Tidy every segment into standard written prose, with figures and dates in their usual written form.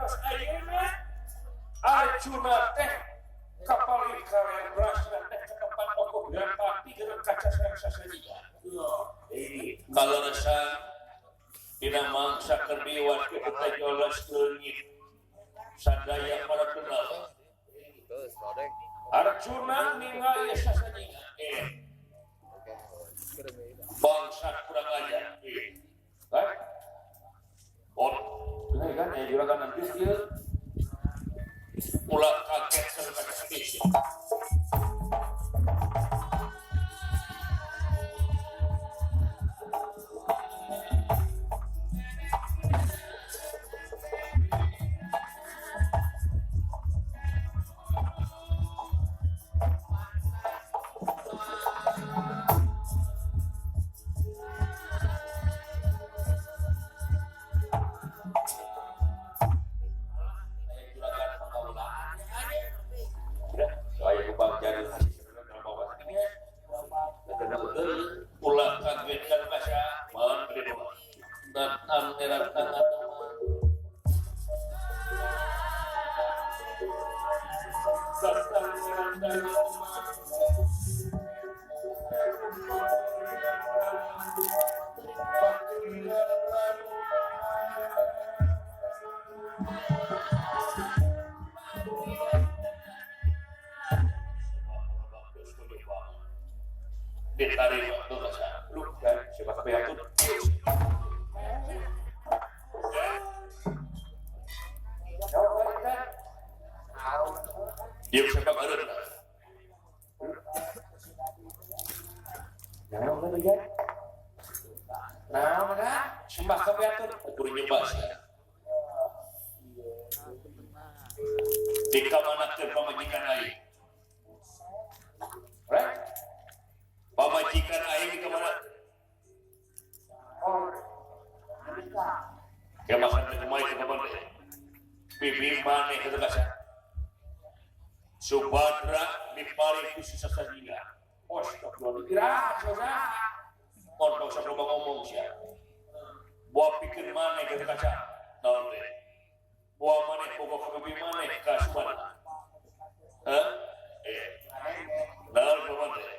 Parantos ayeuna Arjuna teh kapal kalian berasna teh ke tempat pokok pati dengan kaca sasajian. Kalau rasa dina mangsa keur diwat kita jolos leungit sadaya para kenal. Arjuna ningali sasajian. Bangsa kurang ajar. Kan? Oh, kan ya juragan nanti ieu ulah kaget sareng kaca. Ulah kaget kan kaca datang datang ditarik waktu kaca lu kan siapa pihak tuh dia siapa baru nah mana sembah kepiatun ukur nyembah sih di kamanakeun pamajikan aing right pamajikan aing di kamana kemakan teh kumaha teh kumaha bibi maneh kitu kaca Subadra dipaling ku si sasajina. Astagfirullah. Montong sok loba ngomong sia. Boa pikir maneh kitu kaca. Naon teh? Boa maneh boga ka bibi maneh ka Subadra. Hah? Naon boa teh?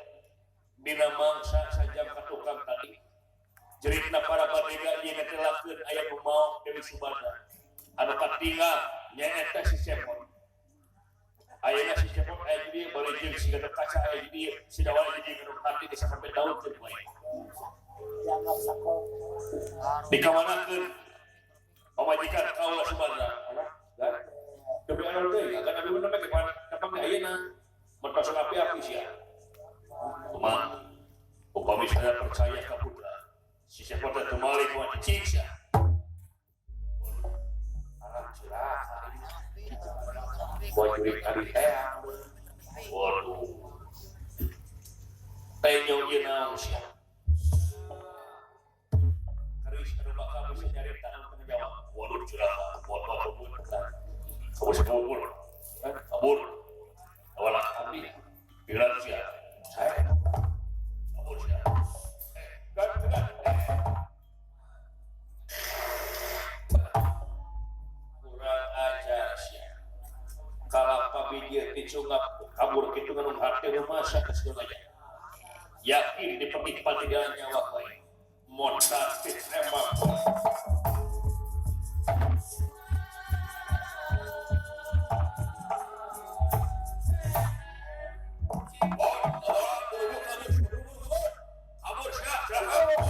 Dina mangsa sajam ka tukang tadi. Jeritna para badega ieu netelakeun aya nu maok Dewi Subadra. Anu katinggal nyaeta si Cepot. Ayeuna si Cepot aya di dieu bari jeung si Gatot Kaca aya di dieu, si Dawa aya di dieu nu hati geus sampe daun teu bae. Dikamanakeun pamajikan kaula Subadra. Demi anu deui, agan abi mun nembe kapan teh ayeuna. Mun tos api-api sia. Kumaha? Upami saya percaya ka putra, si Cepot teh teu maling moal cicing sia. Alah cilaka. Buat jurik tadi teh. Waduh. Tenyo ieu naon sia? Keris anu bakal bisa nyarita anu teu ngajawab. Waduh cilaka, motor kabur. Kabur kabur. Kabur. Awal abdi. Pikiran sia. Saya kabur sia. Kurang ajar sia. Kalapa biji dicungap kabur kitu ngan hati rumasa kesegalanya. Yakin dipernikmati jalan nyawa bae. Motatif emang. Kabur sia, kabur.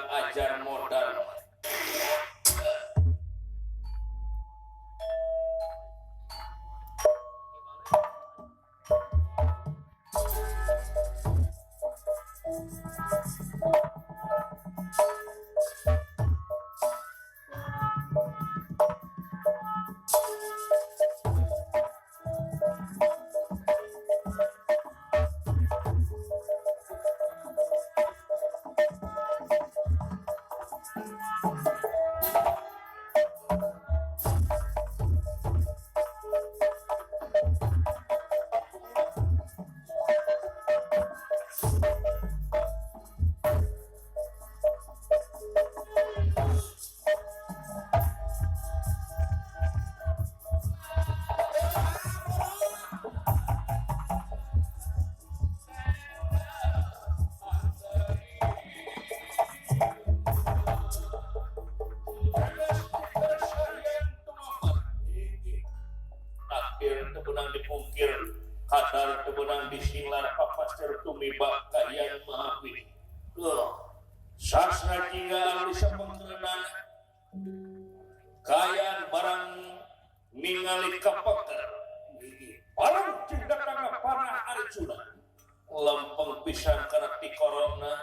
Kurang ajar modal. Kadar kebenang disinglar papasir tumiba kahiyang maha widi. Sastra jingga anu sapengkerenan kaayaan barang ningali kapeker. Barang jeung datangna panah Arjuna lempeng pisan kana tikorona.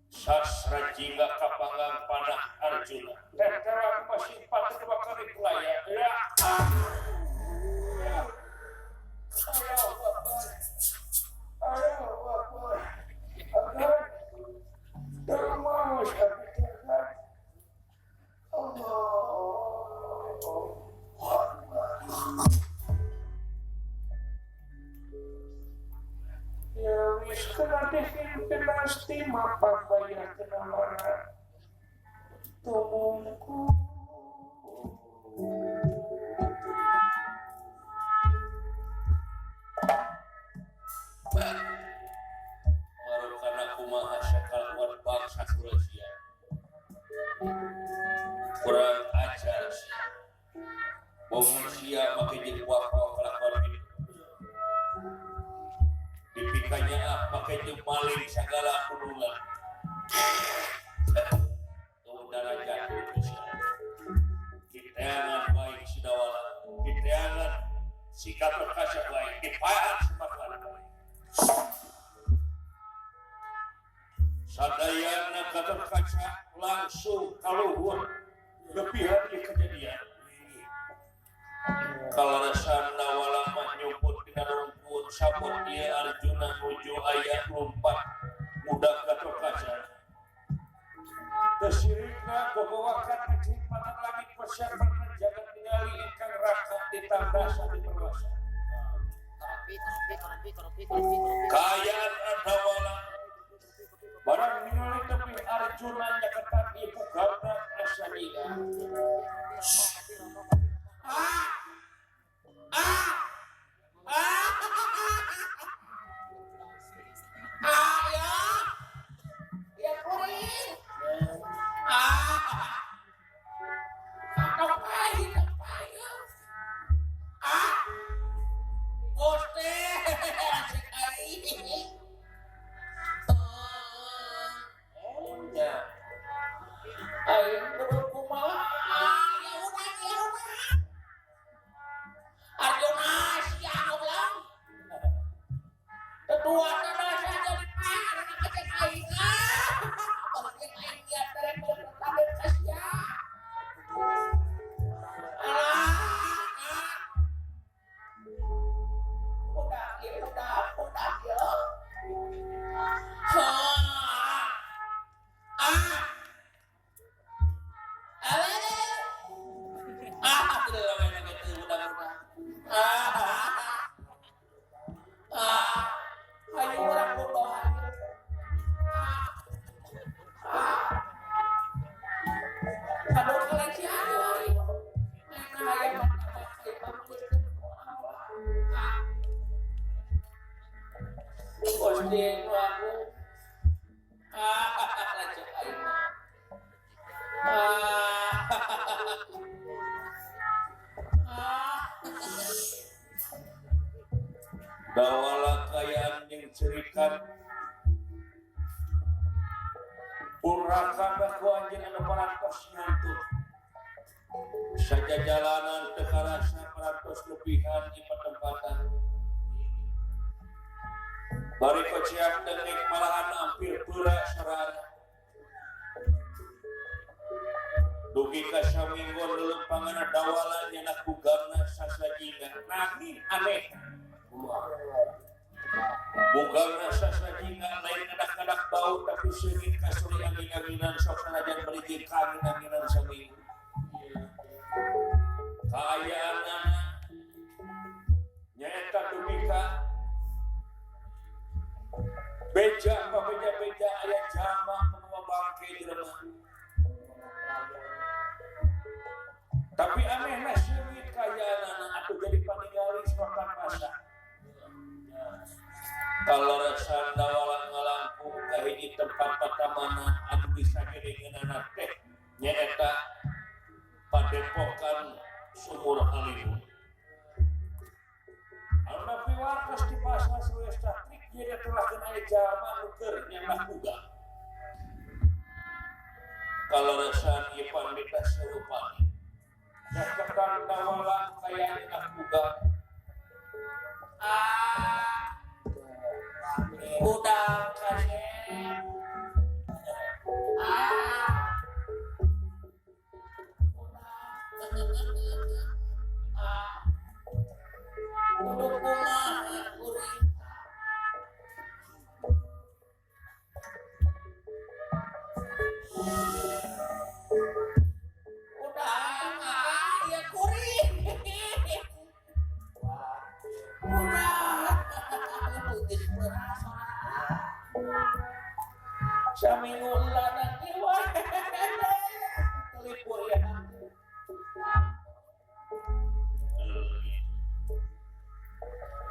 Sastra jingga kapanggang panah Arjuna. Tetera masih patut bakal dipelaya. Ya. Kurang ajar bohong sia make jeung wakwa kalakuan kitu dipikanya ah make jeung maling sagala kudungan udara jatuh diteangan baik sidawala diteangan sikap perkasa baik dipaat semakan sadayana Gatot Kaca langsung kaluhur lebihan di kejadian. Kalarasan nawala mah nyumput dina rumput sapot ieu Arjuna nuju aya lumpat budak Gatot Kaca. Tesirikna gogowakan kecipatan langit persiapan jagat ningali ingkang raka ditandasa diperwasa. Kaayaan Andawala barang ningali tepi Arjuna nyaketan ibu gana Asania. Ya kuring. Gusti asik aing. Nya. Aing kudu kumaha? Ya udah, ya udah. Arjuna sia goblok. Tetua tanah saja di parah kacek aing. Bagian aing dia terek terek kasia. Alah. Udah, ya udah, ya. Ayo orang bodoh. Aduh kalau si ayo. Gusti aku. Lanjut ayo. Dawala kayaan jeung cerikan Purakana ku anjeun anu parantos ngantuk. Sajajalanan teu karasa parantos lebihan di patempatan. Bari kociak dengek malahan hampir pura sarana. Dugi ka saminggon leuleumpanganna dawala nyanak bugangna sasajinga. Nanging aneh. Bugangna sasajinga lain ngadak-ngadak bau tapi seungit kasuri angin-anginan sok sanajan bari ka angin-anginan saminggu. Kaayaanna nyaeta dugi ka beja pabeja-beja aya jalma mawa bangke jelema. Tapi anehna seungit kaayaanana atuh jadi paningali sorotan masa. Kaleresan dawala ngalangkung ka hiji tempat patamanan anu bisa gedengeunana teh nyaeta Padepokan Sumur Halimun. Anu napi wartos di pasar Sulawesi trik ieu teh aya jalma nu keur nyanak bugang. Kaleresan ieu pandita Serupani. Nyaketan dawala kaya nyanak bugang. Ah, udang kasep. Ah, udang. Ah, kudu kumaha kuring. Udang, ah, ya kuring. Udang. Geus beras. Saminggu lana ieu wae. Telipur ya.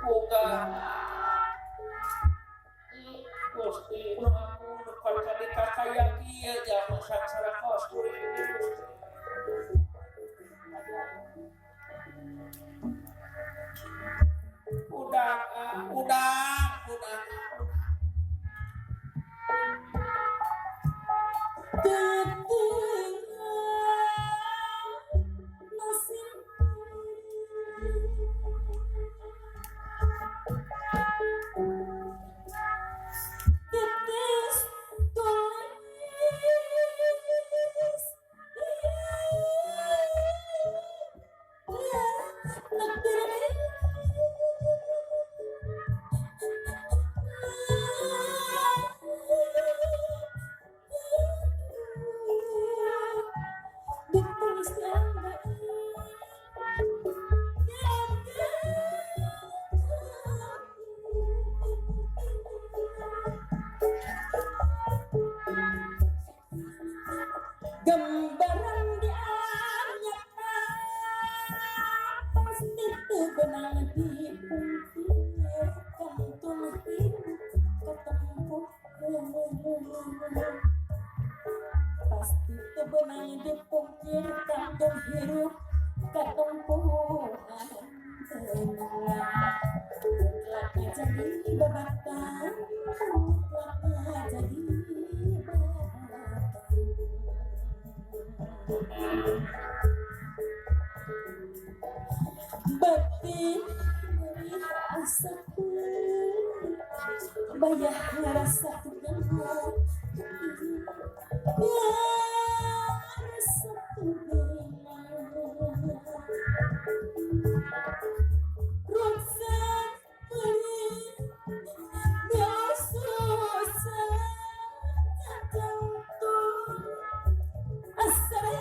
Boga. Gusti, nu nu ka kaya kieu jalma sangsara kos kuring ieu Gusti. Udang, ah, udang, udang. Gambaran di alam nyata pasti teu beunang dipungkir kantun hidup katempuh pasti teu beunang dipungkir kantun hirup katempuhan mutlak jadi babatan mutlak jadi babatan batin meurih asaku bayah ngarasa tugenah ngarasa tugenah ruksak meurih susah jantung asare.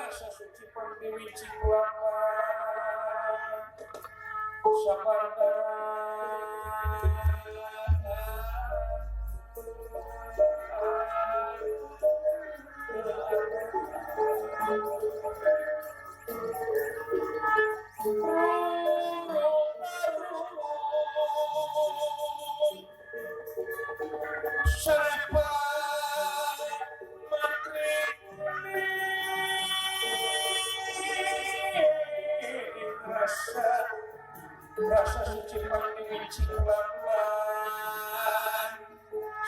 Rasa suci pandiwiji kulapan sabar. Rasa suci pandiwiji kulapan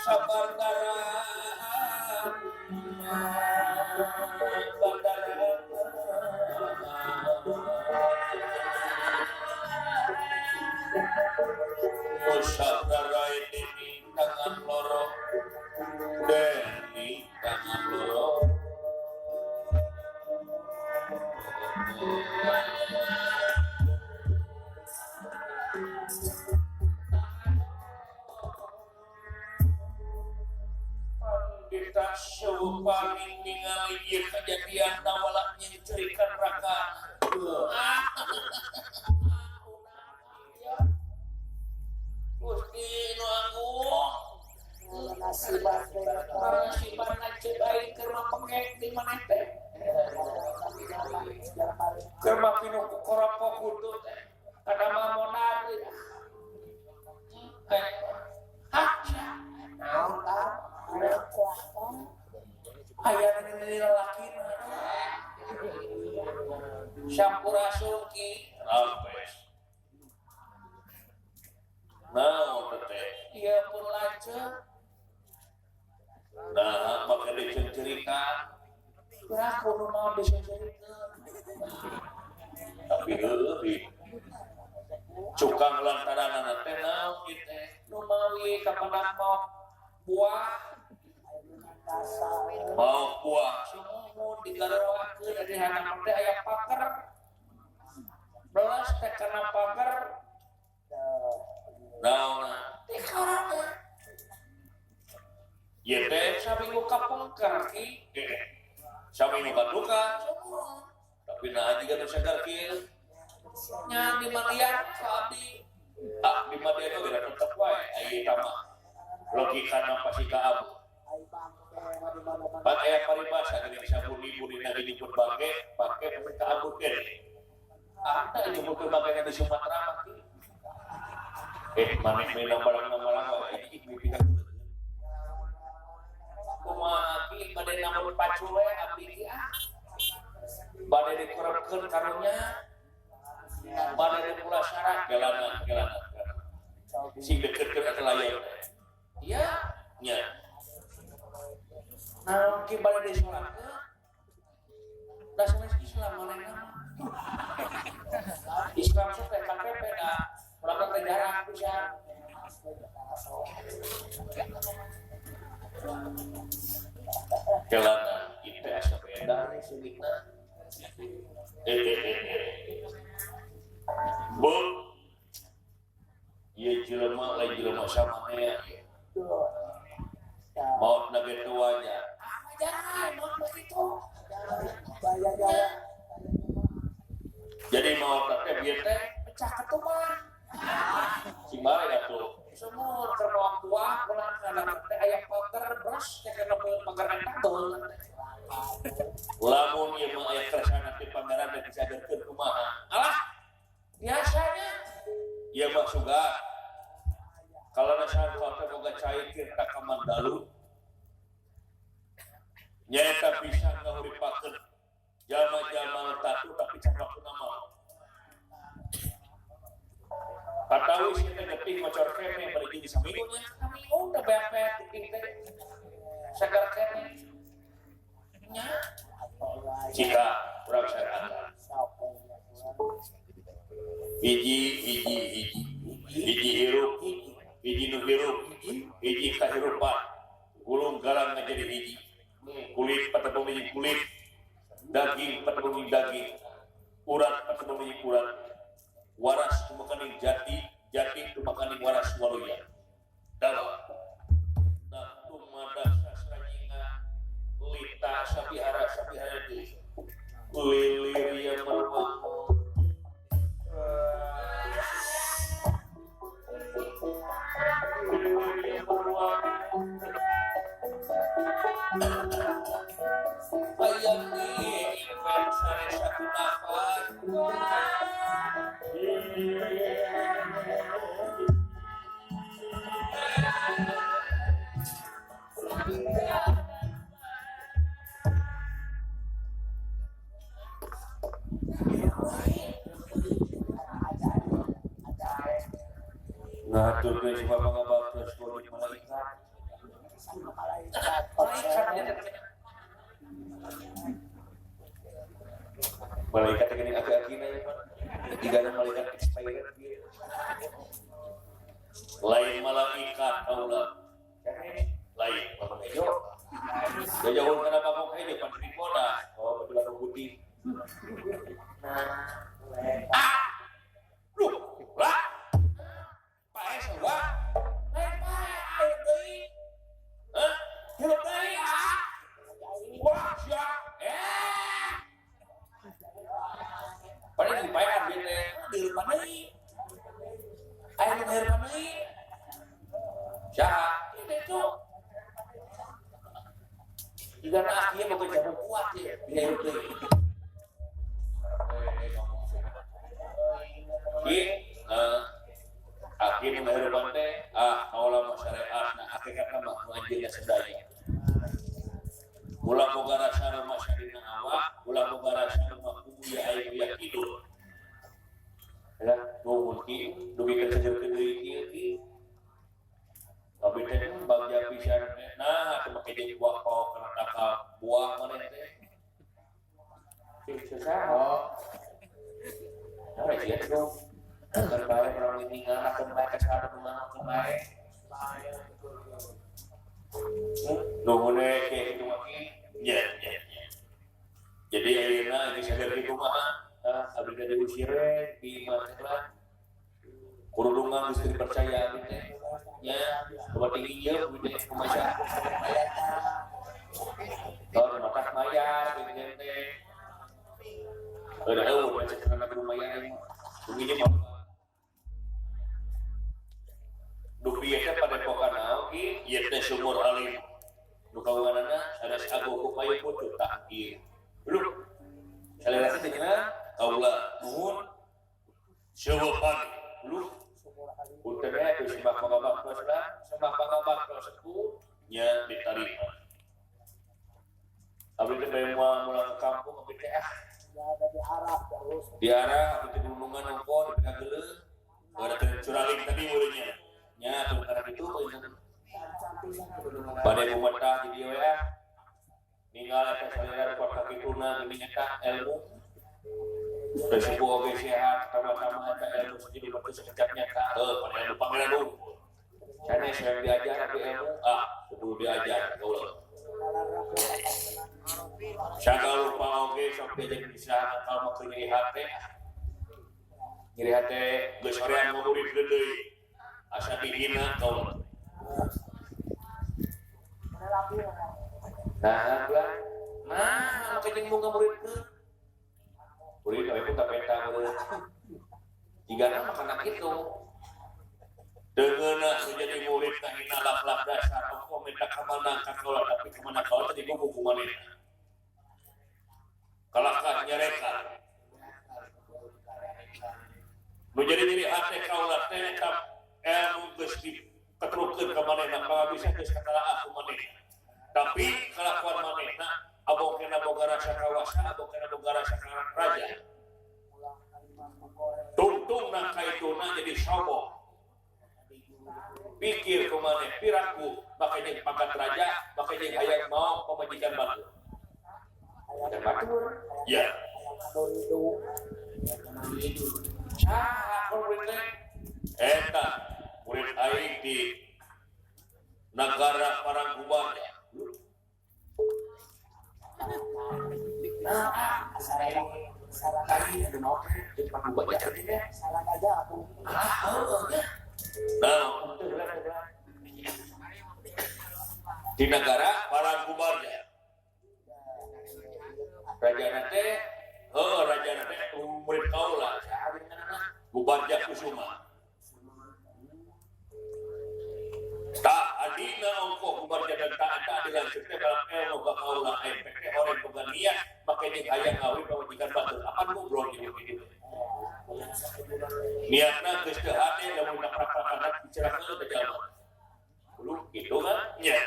sabar darah bandara Musabara ini tangan loro deni tangan loro Pandita Sewupaning ningali ieu kejadian nawala nyerikan raka. Gusti nu agung nasiban lanceuk aing keur mapengek di maneh teh. Keur mapinu ku koropok kudu teh. Kana mamona deui. Hah? Naon tah? Aya nu lalakina. Sampurasun ki. Rampes. Naon teh? Ieu pun lanceuk. Nah, maka dicencerikan. Kira kudu mau dicencerikeun. Tapi heueuh cukang lantaran teh naon ieu teh? Nu mawi kapendak mau buah. Mau buah. Sumuhun digarawakeun dari handap teh aya pager. Belas teh kana pager. Naon? Teh karana. Ieu teh saminggu kapungker ki. Saminggu kaduka. Sumuhun. Tapi naha jiga nu segar kieu? Nya di mandian ka abdi. Ah, di mandian oge tetep wae aya eta mah. Logikana pasti ka abdi. Pan aya paribasa geuning sabuni-bunina dijemput bangke, bangke pasti ka abdi keneh. Ah, teh dijemput bangke di Sumatera mah ki. Maneh meunang barang-barang wae mimpi ka. Kumaha ki bade namun pacul we abdi ki ah. Bade dikurepkeun karunya. Bade dipulasara gelana gelana. Sing deketkeun ka layon. Iya, nya. Naon ki bade disolatkeun? Da sanes Islam manehna mah. Islam sok teh KTP da urang teh jarang pisan. Kelana itu asa beda sulitna. Bu, ieu jelema lain jelema samanea. Maot na ge tuanya. Ah, jangan maot begitu. Jadi maot teh bieu teh pecah ketuban. Sing balik atuh. Sumur keur mawa buah ulah kana teh aya pager beres teh kana pager eta beul. Lamun ieu mah aya kersana ti pangeran teh disaderkeun kumaha? Alah, biasanya ieu mah suga. Kalana sarua teh boga cai tirta kamandalu. Nyaeta bisa ngahuripakeun jalma-jalma tatu tapi can waktuna mah. Katawis ieu teh getih ngocor kene bari jeung saminggu nya. Saminggu teh beak-beak getih teh. Segar kene. Nya. Cika urang sareatan. Hiji hiji hiji hiji hirup hiji nu hirup hiji kahirupan gulung galang ngajadi hiji kulit patepung hiji kulit daging patepung hiji daging urat patepung hiji urat waras tumekaning jati jati tumekaning waras waluya dawa nah tumada sasranyinga lita sabihara sabihara deui Lilir yang merwangun. Lilir yang merwangun. Bayang nih, invent sare satu nafas. Ngatur geus bapak ngabaktos kulit malaikat. Malaikat gini aki-akina ya Pak. Jika ada malaikat expired gitu. Lain malaikat kaula. Lain bakong hejo. Jauh kana bakong hejo pan tripona. Oh, betul bakong putih. Nah, ah. Duh, lah. Pae sarua. Lain pae ayo deui. Hah? Hirup deui ah. Wah, sia. Eh. Padahal dipaean duit teh, dihirupan deui. Aya nu ngahirupan deui. Saha? Ini tuh. Jika na aki boga jamu kuat ye, dihirup deui. Ki, aki nu ngahirupan teh, ah kaula mah syariatna hakikatna mah nu anjeunna sadaya. Ulah boga rasa rumah sarina awak, ulah boga rasa rumah kubu ya aing ya kitu. Ya, nuhun ki, dugi ka sajeurkeun deui kieu ki. Abi teh bagja pisan teh. Nah, teu make jeung buah paok kana nakal buah maneh teh. Cing susah. Oh. Nah, ieu tuh. Keur bae urang ningal akeun bae ka saha nu akeun bae. Nuhun we kieu kitu mah ki. Ya, ya, ya. Jadi ayeuna geus sadar di kumaha? Ah, abdi teh diusir we di imah teh lah. Kurudungan geus dipercaya abdi teh. Nya, kumaha tinggi ieu abdi teh kumaha. Tor matak mayar abdi teh. Heueuh eueuh baca kana lumayan aing. Bunyinya mah. Dupi ieu teh padepokan naon ki? Ieu teh sumur alim. Nu kawanana sanes agung ku payung putu tah ieu. Lho. Salira teh cenah kaula nuhun seueuh pagi. Lho. Punten we atuh sembah pangabaktos lah, sembah pangabaktos ku nya ditarima. Abdi teh bade moal mulang ke kampung abdi teh ah. Di Arab abdi teh gunungan ongko di Pikageuleuh. Ada teh curaling tadi muridnya. Nya atuh karena kitu poin. Bade kumetah di dieu we ah. Ninggal eta salira kuat kakituna geuning eta ilmu. Teu sepuh oge sehat, tama-tama eta ilmu jadi batu sekejap nyata. Heuh, pada ilmu pangeran unggul. Sanes yang diajar di ilmu, ah, kudu diajar kaula. Sagala rupa oge sok diajar bisa kalau mah keur nyeri hate. Nyeri hate geus hoream ngamurid deui. Asa dihina kaula. Nah, lah. Nah, make jeung bunga muridkeun. Murid we pun tapeta murid. Jigana mah kana kitu. Deungeunna nu jadi murid kahina lak-lak dasar ongkoh minta ka mana ka kaula tapi ka mana kaula teh digugu ku manehna. Kalakah nyareka. Nu jadi nyeri hate kaula teh eta ilmu geus diketrukeun ka manehna pangabisa geus katalaah ku manehna. Tapi kelakuan manehna abong kena boga rasa kawasa, abong kena boga rasa raja. Tungtungna kaituna jadi sombong. Pikir ku maneh piraku make jeung pangkat raja, make jeung hayang mau pamajikan batur. Pamajikan batur? Ya. Saha murid teh? Eta murid aing di nagara Parangkuban. Nah, di negara Parangkubarja. Raja teh Heuh rajana teh murid kaula saha ngaranna Gubarja Kusuma. Tak adina ongkoh Gubarja dan tak dilanjut teh dalam ilmu ka kaula aya teh orang boga niat make jeung hayang ngawin pamajikan batur apan goblok ieu kitu. Niatna geus teu hade lamun naprak-prakan dicerakeun teh jalma. Kudu kitu kan? Nya.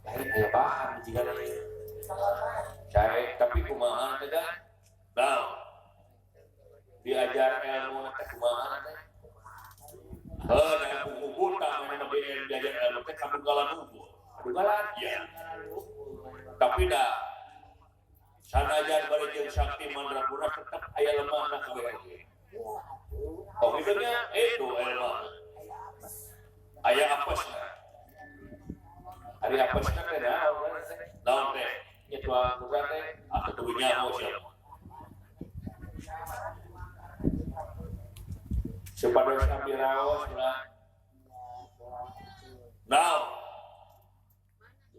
Lain aya bahan jiga lain. Cae tapi kumaha teh da? Naon? Diajar ilmu teh kumaha teh? Heuh, da kuku buta mana diajar ilmu teh kadugalan unggul. Kadugalan? Ya. Tapi da sanajan bari jeung sakti mandraguna tetep aya lemahna kabeh oge. Oh kitu nya itu ilmu. Aya apesna. Ari apesna teh naon teh? Naon teh? Nya tuang putra teh atuh kudu nyaho sia. Supados abdi raos ulah. Naon?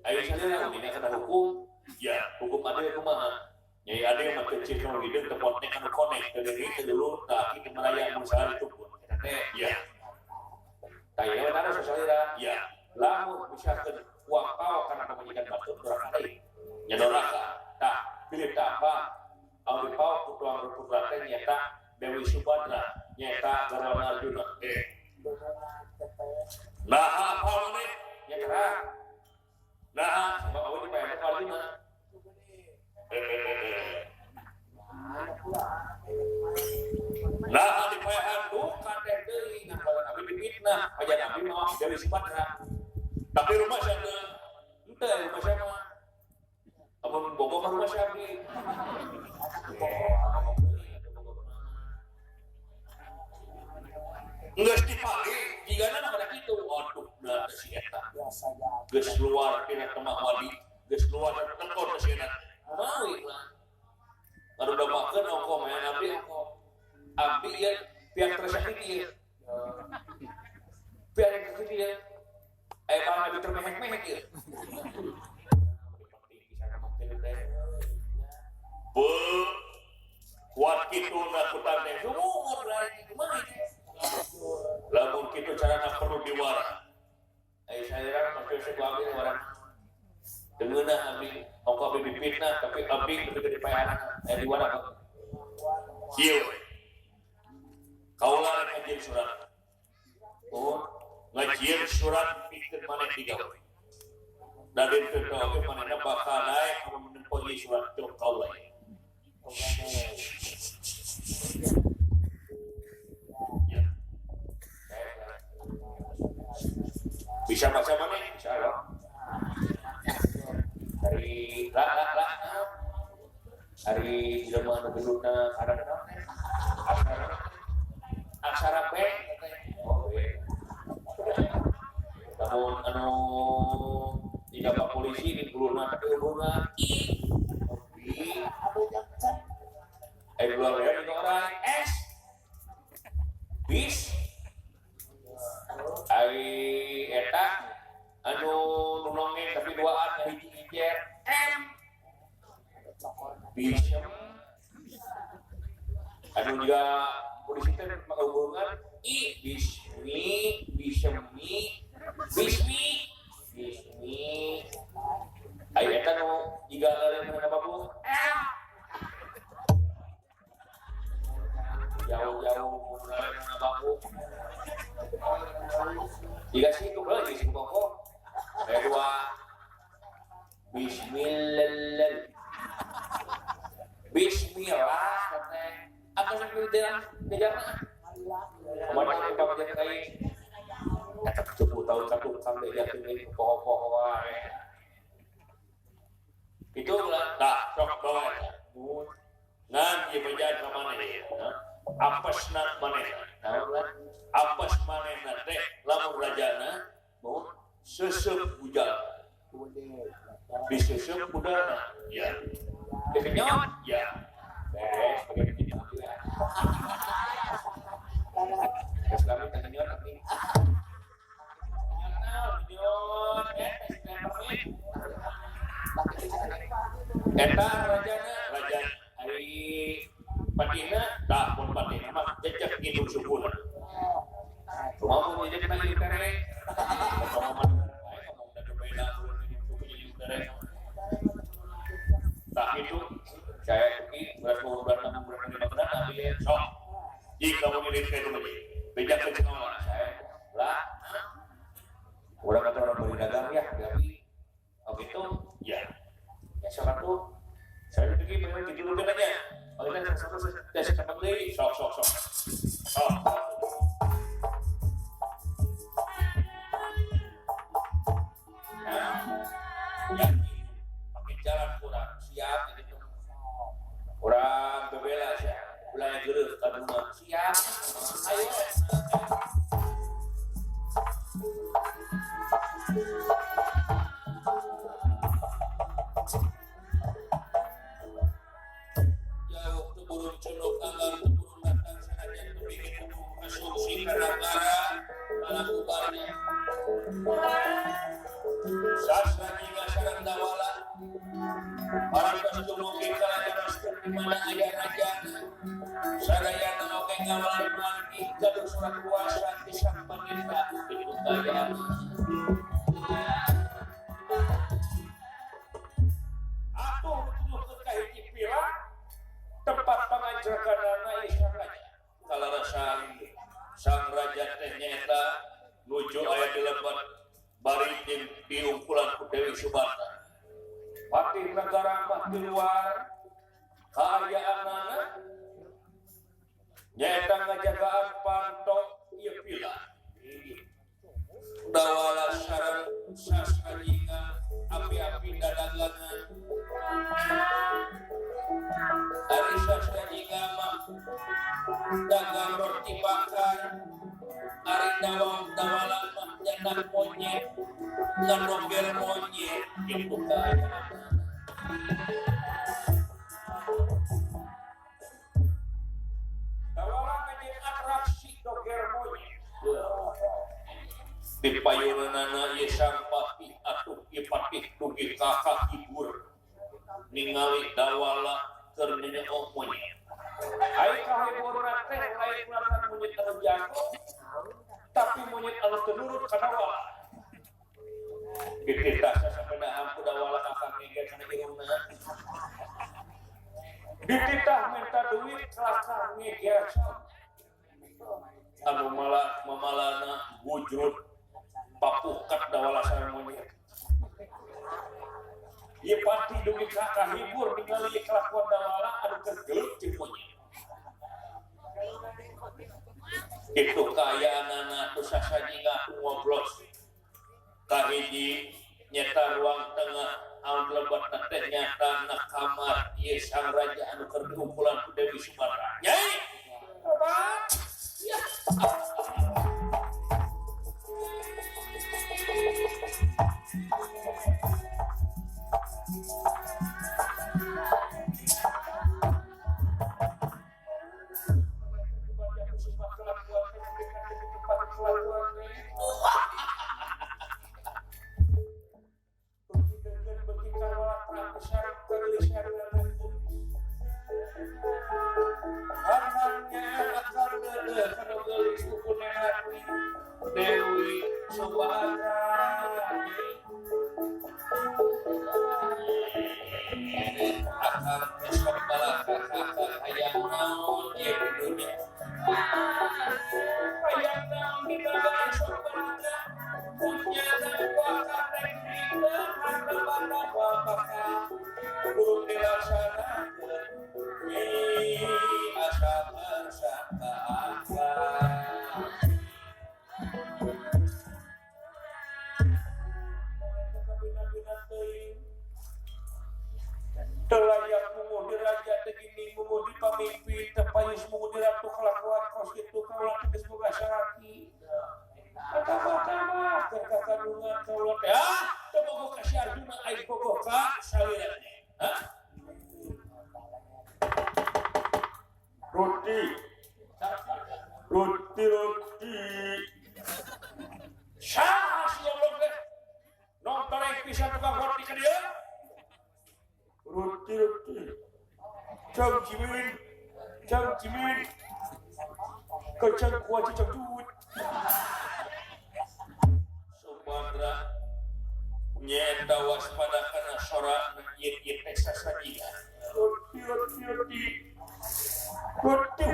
Ayo salira dina kana hukum. Ya, hukum adil kumaha? Nyai adil mah teu cik nu hideung teu potek anu konek teu deui teu dulur tah kitu maraya mun saha ditupun. Eta teh. Ya. Tah ieu mah taros salira. Ya. Lamun misalkeun uang pao kana pamajikan batur doraka deui. Nya doraka. Tah, pilih tah apa? Anu dipao ku tuang putra teh nyaeta Dewi Subadra, nyaeta garwana Arjuna. Nah, apa maneh? Nya terang. Nah, sebab awewe dipaehan ku Arjuna. Nah, dipaehan duka teh deui ngalawan abdi dipitnah, pajan abdi mah Dewi Subadra. Tapi rumah sia teu. Henteu rumah sia mah. Amun bogoh mah rumah sia abdi. Geus dipali, jigana mah kada kitu. Aduh, da si eta. Geus luar tina temah wadi, geus luar tekon si eta. Mawi lah. Ngarudomakeun ongkoh mayan abdi ongkoh. Abdi ieu pihak tersakiti ieu. Pihak yang tersakiti ieu. Aya barang abdi termehek-mehek ieu. Beuh, kuat kitu nakutan teh. Sumur lain kumaha ieu? Lamun kitu carana perlu diwara. Ai salira mah teu sok abdi warang. Teu ngeunah abdi, ongkoh abdi dipitnah tapi abdi teu dipaehan aya diwara Kieu we. Kaula rek ngajieun surat. Oh, ngajieun surat pikeun maneh digawe. Da dinten teh oge manehna bakal naek amun nempo ieu surat teu kaula ieu. Ya. Bisa baca mana? Bisa loh. Dari la la la. Hari jelema anu gedungna karena aksara aksara P. Oh, B. Namun anu jika pak polisi di guluna tapi hubungan I. I. Dua leher juga orang S. Bis. Ai eta anu nu nongeng tapi duaan hiji ijer M. Bisem. Anu juga polisi teh maka hubungan I bismi bisemi bismi bismi. Ai eta nu jiga lain mana babu M. Jauh-jauh lain mana babu. Jika sih itu boleh jadi pokok. Kedua, Bismillah, Bismillah, katanya. Atau sampai di dalam di jalan. Kemana kita baca kain? Kata 10 tahun satu sampai dia tinggi pohon-pohon wae. Itu lah. Tah, sok bawa. Ngan ieu bejaan ka maneh. Apesna manehna. Naon lah? Apes manehna teh lamun rajana mun seuseup bujal. Diseuseub budalna. Ya. Dikenyot? Ya. Beres pakai bikin abdi ya. Geus lami teh kenyot abdi. Kenyot naon? Kenyot eta si permen. Eta rajana raja ari patihna tah mun patihna mah jejak indung sukuna. Kumaha mun jejak indung tere? Kumaha mun ngomong da beda indung suku indung tere. Tah itu saya pergi berat berat enam berat lima berat tapi sok jika mau milih ke rumah bijak ke cengkawang saya lah orang kata orang beri dagang ya tapi oh gitu ya ya siapa tuh saya pergi memang gitu dulu aja oh kita satu tes tempat beli sok sok sok sok ya pakai jalan kurang siap gitu orang bebela sih ulah geureuh ka rumah siap ayo jauh teu burung cenuk anggar teu burung datang sanajan teu bikin asumsi kana-kana kalakubannya sastra jiga sareng dawala parantos dumugi kalajaroskeun di mana aya rajana sadayana oge ngawalan manggih gaduh surat kuasa ti sang panita itu kaayaan atuh dituduhkeun ka hiji pila tempat panganjrekanana ieu sang raja kalarasan sang raja teh nyaeta nuju aya di lembat bari jeung diungkulan ku Dewi Subadra. Patih negara mah di luar kaayaanana nyaeta ngajagaan panto ieu pila. Dawala sareng sasrajinga api-api dadagangan. Ari sasrajinga mah dagang roti bakar, ari dawala mah nyandak monyet, ngadogel monyet gitu kaayaan. Dawala ngajeun atraksi doger monyet. Di payuneunana ieu sang patih atuh ieu patih dugi ka kahibur ningali dawala keur nyeok monyet. Ai kahiburna teh lain lantaran monyet anu jago, tapi monyet anu teu nurut ka dawala. Dititah sasapedahan ku dawala kakang ngeger kana irungna. Dititah minta duit kelakar ngeger anu malah mamalana bujrut papukat dawala sareng monyet. Ieu patih dugi ka kahibur ningali ieu kelakuan dawala anu keur gelut jeung monyet. Kitu kaayaanana tu sasajinga ngoblos. Kahiji nyeta ruang tengah anu lebet teh nyata na kamar ieu sang raja anu keur diungkulan ku Dewi Subadra. Nyai. Bapak. Ya. Dewi Subadra akang esok balaka kakak hayang naon ieu di dunia hayang naon di dunia esok balaka punya dan wakar dan dina harta banda wapaka burung dilaksanakeun asa bersaka akang. Telayak munguh di raja tegini munguh di pamimpin tepayus munguh di ratu kelakuan kos gitu kaulah tegas boga salaki kata-kata kekakadungan kaulah teh ah teu bogoh ka si Arjuna aing bogoh ka salira teh hah roti roti roti saha si goblok teh nonton pisan tukang roti ka dieu. Roti Roti roti. Cang cimin. Cang cimin. Kacang kuaci cangcut. Subadra nyeta waspada kana sora ieu ieu teh sasajian. Roti roti roti. Roti.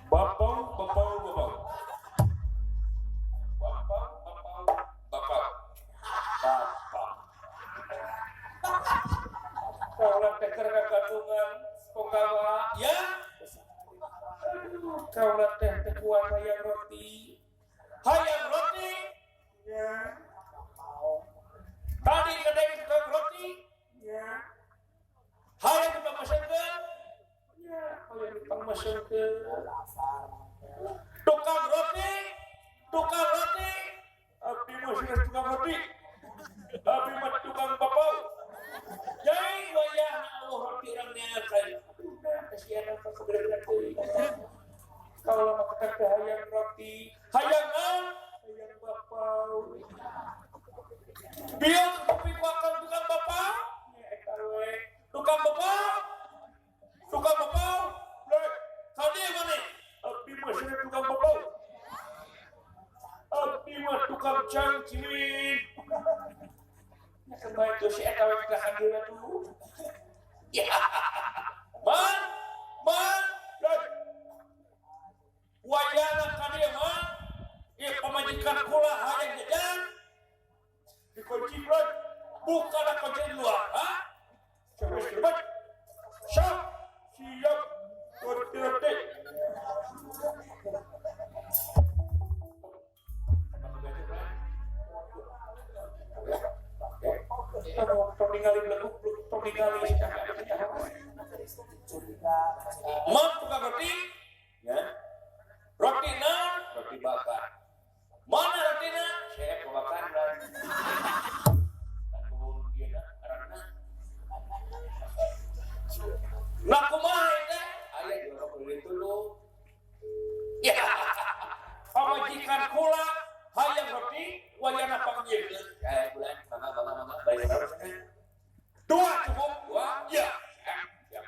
Bapau bapau bapau. Bapau bapau bapau. Bapau. Kaulah teh keur kagadungan ponggawa ya. Aduh, kaulah teh teu kuat hayang roti. Hayang roti. Ya. Tadi kedai tukang roti. Ya. Hayang dipangmesenkeun. Ya, hayang dipangmesenkeun. Tukang roti, tukang roti. Abdi mah sieun tukang roti. Abdi mah tukang bapau. Jai wayahna Allah roti urang neangan kayu. Aduh, kasihan ka keberadaan teuing. Kalau mah kita teh hayang roti, hayang naon? Hayang bapau. Biar kopi makan tukang bapau, ya eta we. Tukang bapau, tukang bapau, lek kadi maneh? Abdi mah sieun tukang bapau. Abdi mah tukang cangciwin. Ya kembali tuh si eta we kita hadirna tuh. Ya. Man, man, lek. Wayana kadi man. Ieu pamajikan kula hayang jajan. Dikunci lek. Bukan kunci di luar, ha? Terus terus. Siap, siap. Roti roti. Tong ningali beleguk, tong ningali. Mam tukang roti, ya. Roti naon? Roti bakar. Mana rotina? Saya kebakar lah. Nah kumaha teh? Aya di urang dulu. Ya. Pamajikan kula hayang roti wayana panggieun. Ya bulan mangga mangga mangga bayar berapa? Dua cukup, dua. Ya. Siap.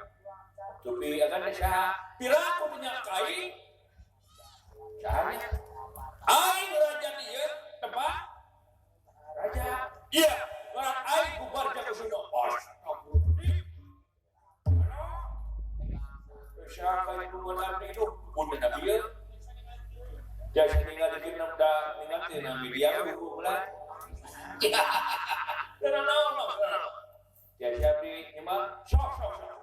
Cupi akan saha? Piraku minyak kain. Sahanya? Aing raja dieu tempat raja. Iya, ngaran aing bubar jaga Sunda. Astagfirullahaladzim. Siapa yang membuat itu pun Nabi jasa ningali dina da ningali tina media bulan. Ya. Dan naon naon. Jasa abdi nyemak sok sok sok.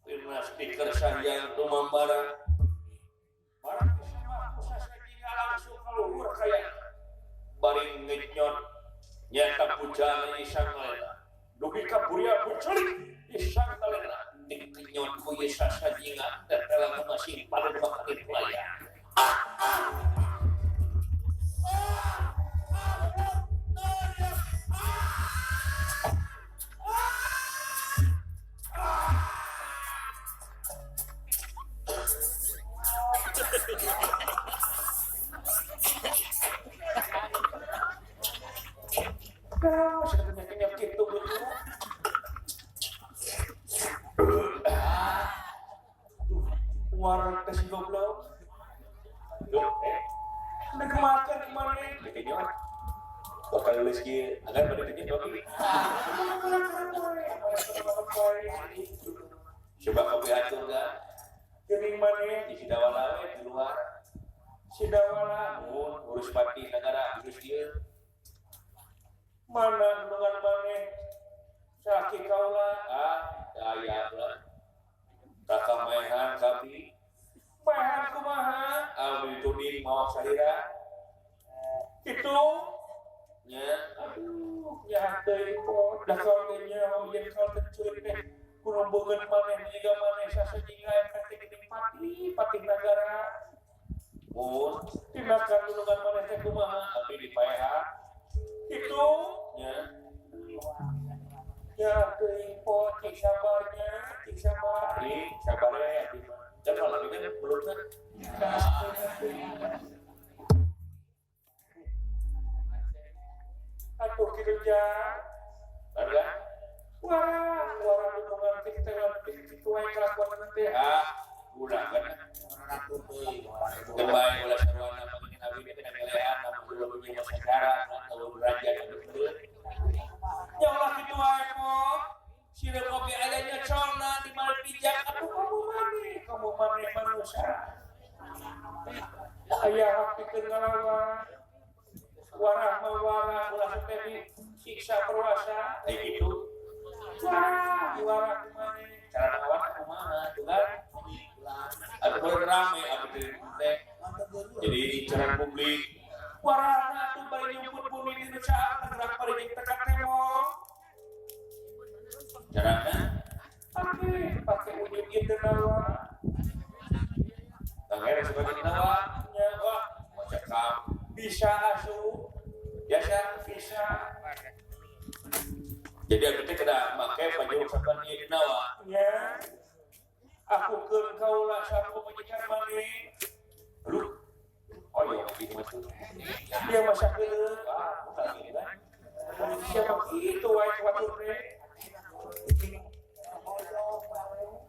Dina stiker sahjang tumambara. Barang disemak ku sasajinga langsung ka luhur kaya bari ngenyot nyata pujana isang lena. Dugi ka buria pucelik isang lena. Dikenyot ku ieu sasajinga teh langsung masih pada makan pelaya. Ah ah. Ah, sebenarnya gitu gitu. Warung tes goblok. Duh, nek makan kemana? Dikenyot. Bakal lulus kieu, agan bade dikenyot babi. Coba kopi atur ga? Geuning maneh di Sidawala we di luar. Sidawala mun urus pati nagara urus kieu. Mana nulungan maneh? Salaki kaula, ah, aya lah. Raka maehan kabi. Maehan kumaha? Abdi tuding maok salira. Kitu nya, aduh, nya teuing po, da kaul teh nyaho yen kaul teh curik teh kurombongan maneh jiga maneh sasajinga eta teh geuning pati, pati nagara. Mun tinakan nulungan maneh teh kumaha? Abdi dipaehan. Kitu nya. Ya teuing po, cik sabarnya, cik sabar. Ih, sabar ya abdi mah. Dan kalau lagi kan belum kan. Aduh kitu ja. Baru kan? Wah, warah hubungan kita kitu wae kalakuan teh. Ah, ulah kan. Terbaik ulah sarwana pangingin abdi teh ngalehan lamun ulah bumi masyarakat atau derajat anu teu. Ya ulah kitu wae kok. Sireum oge aya nyocolna di mana pijak atuh kamu maneh manusia. Aya hak pikeun ngalawan. Warah mah warah ulah teh siksa perwasa. Eh gitu. Wah, warah kumaha? Cara ngelawan kumaha tuh kan? Atuh rame abdi teh. Jadi incaran publik. Warahna atuh bari nyumput bumi di nu caang gerak bari jeung teka tembok. Carana pake ujung ieu teu nawa. Tangere sebagai nawa nya wah cekam bisa asup biasa bisa. Jadi aku teh kada make baju sapan ieu nawa. Nya aku keun kaula saku pamajikan maneh. Aduh. Oh iya gitu mah. Dia masa keun. Ah, bukan gini kan. Siapa kitu wae batur teh.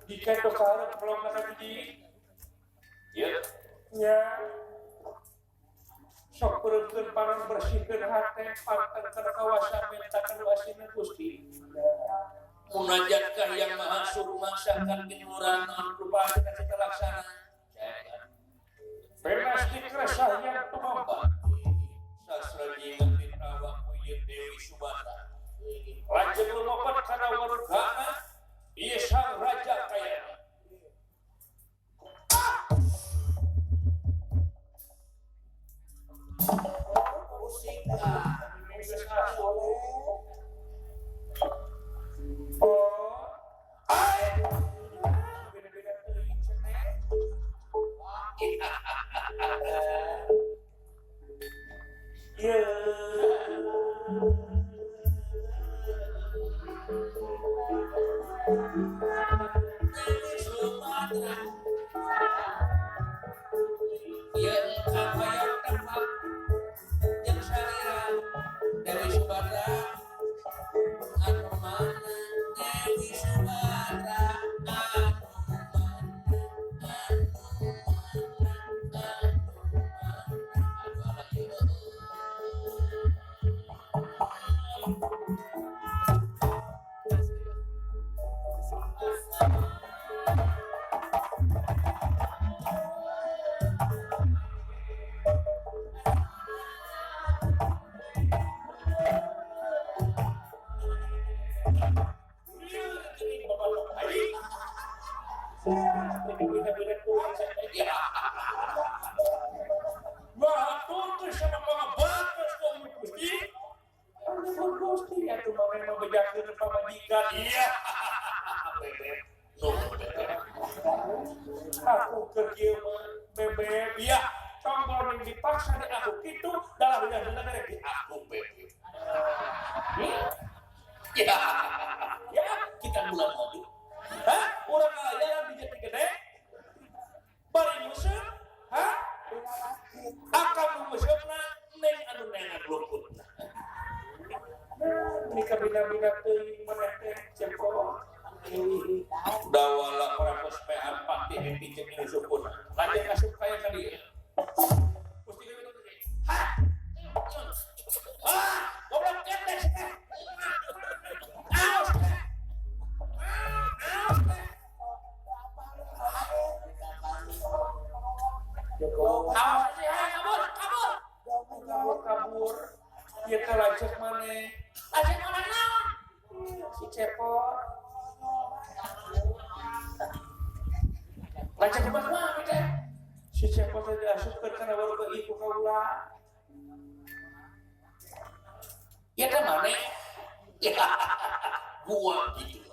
Jika itu kaharep belum ka biji. Ieu nya sok peureumkeun panon bersihkeun hate panteng kana kawasa minta kana wasina Gusti. Munajatkah yang maha sukma syakan kinuran naon rupa kita laksana. Penas dikeresah yang tumampa. Sastra jiwa ditawa kuyeun Dewi Subadra. Lajeng lumopet kana wargana ieu sang raja kaya. Oh, ai. Beda-beda teuing cenah. Ieu. Dewi Subadra. Ieu kahoyong tempat jeung salira Dewi Subadra anu mana Dewi Subadra anu mana anu mana anu mana aduh alah ieu. Iya. Aku kerja bebek. Iya. Contoh yang dipaksa di aku gitu dalam benar-benar di aku bebek. Ya. Ya, kita bulan madu. Hah? Orang kaya di Jati Gede? Bari musuh? Hah? Akan musuhna neng anu nengan luputna. Ini kabina-bina teuing maneh teh cepot. Dawala parapos PA pati henti jeung ini sukuna. Lanjut asup kaya ka dieu. Gusti Dewi teh. Hah? Ah, goblok ketek cenah. Aos. Aos. Awas ya, kabur, kabur. Kabur, kabur. Ieu teh lanceuk maneh. Lanceuk maneh naon? Si cepot. Lanceuk kumaha mah teh? Si cepot teh diasupkeun kana warga ieu ku kaula. Ieu teh maneh. Ya, gua gitu.